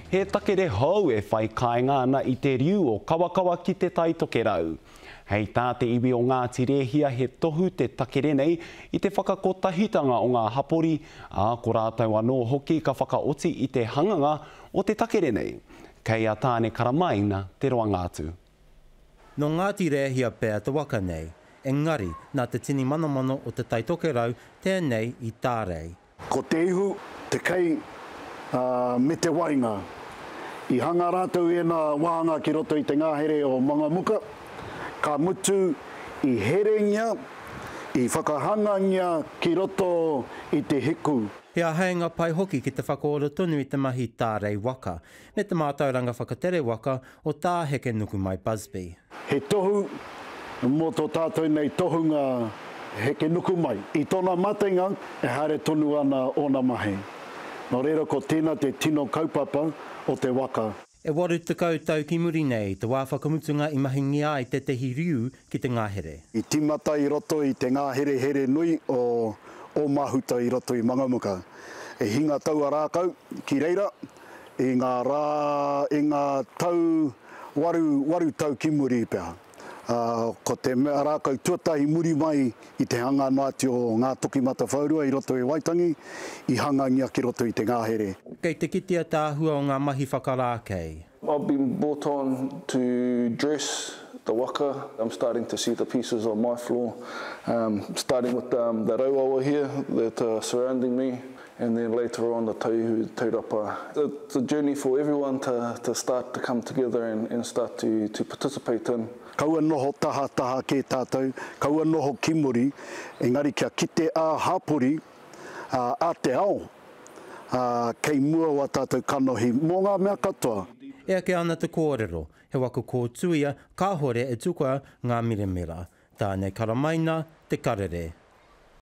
He takere hou e whai kāinga ana i te riu o Kawakawa ki Te Tai Tokerau. Hei tā te iwi o Ngāti Rēhia he tohu te takere nei i te whakakotahitanga o ngā hapori, ā, ko rātou anō hoki ka whakaoti i te hanganga o te takere nei. Kei a Tāne Karamaina te roanga atu. Nō Ngāti Rēhia pea te waka nei, engari nā te tini manomano o Te Tai Tokerau tēnei i tārei. Ko te ihu, te kei, ā, me te wainga. I hanga rātou ēnā wāhanga ki roto i te ngahere o Mangamuka, ka mutu i herengia, i whakahangangia ki roto i te hiku. He āheinga pai hoki ki te whakaora tonu i te mahi tārei waka, me te mātauranga whakatere waka o Tā Hekenukumai Busby. He tohu mō tō tātou nei tohunga Hekenukumai. I tōna matenga e haere tonu ana ōna mahi. Nō reira ko tēnā te tino kaupapa o te waka. E 80 tau ki muri nei te wā whakamutunga i mahingia ai tētehi riu ki te ngahere. I tīmata i roto i te ngāherehere nui o Ōmahuta i roto i Mangamuka. E hinga taua rākau ki reira, I ngā rā, i ngā tau, waru, waru tau ki muri pea. Ā, ko te mea rākau tuatahi muri mai i te hanga noa atu o Ngā Toki Matawhaurua i roto i Waitangi, i hangangia ki roto i te ngahere. Kei te kitea te āhua o ngā mahi whakarākei. I've been brought on to dress the waka. I'm starting to see the pieces on my floor, starting with the rauawa here that are surrounding me. And then later on the tauihu taurapa. It's a journey for everyone to, to start to come together and, and start to, to participate in. Kaua noho tahataha kē tātou, kaua noho ki muri, engari kia kite ā-hapori, ā te ao, ā, kei mua o ā tātou kanohi mō ngā mea katoa. E ake ana te kōrero, he waka kōtuia kāhore e tukua ngā miramira. Tāne Karamaina, Te Karere.